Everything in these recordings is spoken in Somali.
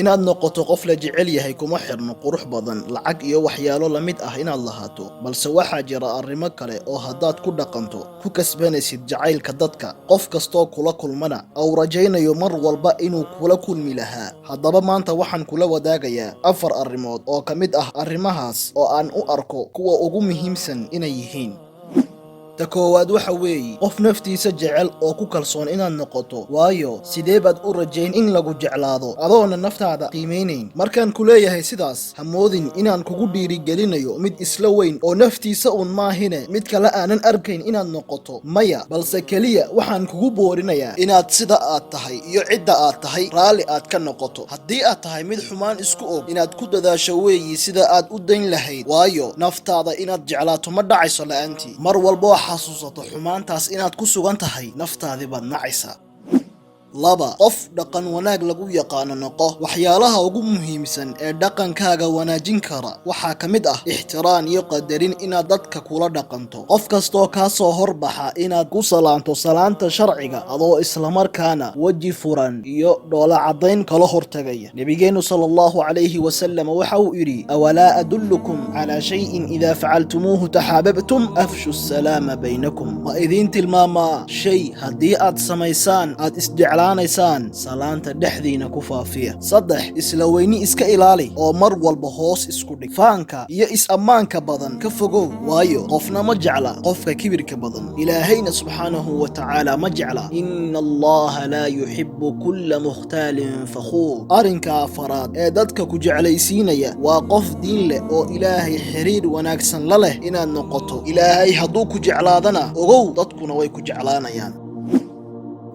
Inaad noqoto qof la jecel yahay kuma xirno qurux badan, lacag iyo waxyaalo la mid ah inaad lahaato, balse waxaa jira arrimo kale oo haddaad ku dhaqanto ku kasbanaysid jacaylka dadka, qof kastoo kula kulmana uu rajaynayo mar walba inuu kula kulmi lahaa. Haddaba maanta waxaan kula wadaagayaa afar arrimood oo ka mid ah arrimahaas oo aan u arko kuwa ugu muhiimsan inay yihiin. Ta koowaad waxa weeye qof naftiisa jecel oo ku kalsoon inaad noqoto. Waayo, sidee baad u rajayn in lagu jeclaado adoona naftaada qiimaynayn? Markaan ku leeyahay sidaas, ha moodin inaan kugu dhiirigelinayo mid isla weyn oo naftiisa uun maahine mid kale aanan arkayn inaad noqoto. Maya, balse keliya waxaan kugu boorinayaa inaad sida aad tahay iyo cidda aad tahay raalli aad ka noqoto. Haddii aad tahay mid xumaan isku og, inaad ku dadaasho weeyi sida aad u dayn lahayd. Waayo, naftaada inaad jeclaato ma dhacayso la'aantii. Mar walboo xasuusato xumaantaas inaad ku sugan tahay, naftaadii baad nacaysaa. Laba, qof dhaqan wanaag lagu yaqaano noqo. Waxyaalaha ugu muhiimsan ee dhaqankaaga wanaajin kara waxaa ka mid ah ixtiraam iyo qadarin inaad dadka kula dhaqanto. Qof kastoo kaa soo horbaxa inaad ku salaanto salaanta sharciga, adoo islamarkaana weji furan iyo dhoola caddayn kala hortagaya. Nebigeennu sala Allahu calayhi wasalam waxa uu yidhi: "أولا أدلكم على شيء إذا فعلتموه تحاببتم؟ أفشوا السلام بينكم." Ma idiin tilmaamaa shay haddii aad samaysaan aad isjeclaanaysaan? Salaanta dhexdiina ku faafiya. Saddex, isla weyni iska ilaali oo mar walba hoos isku dhig. Faanka iyo is-ammaanka badan ka fogow, waayo qofna ma jecla qofka kibirka badan. Ilaahayna subxaanahu wa tacaala ma jecla. إن الله لا يحب كل مختال فخور. Arrinka afaraad ee dadka ku jeclaysiinaya waa qof diin leh oo Ilaahay xiriir wanaagsan la leh inaad noqoto. Ilaahay hadduu ku jeclaadana, ogow, dadkuna way ku jeclaanayaan.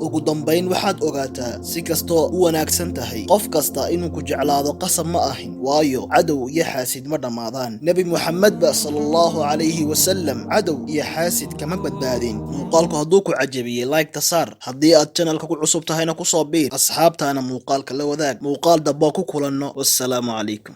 Ugu dambayn, waxaad ogaataa, si kastoo u wanaagsan tahay, qof kasta inuu ku jeclaado qasab ma ahin, waayo cadow iyo xaasid ma dhammaadaan. Nebi Muxamed ba sala Allahu calayhi wasalam cadow iyo xaasid kama badbaadin. Muuqaalku hadduu ku cajabiyey, like-ta saar. Haddii aad channelka ku cusub tahayna, kusoo biir. Asxaabtaana muuqaalka la wadaag. Muuqaal damboo ku kulanno. Wassalaamu calaykum.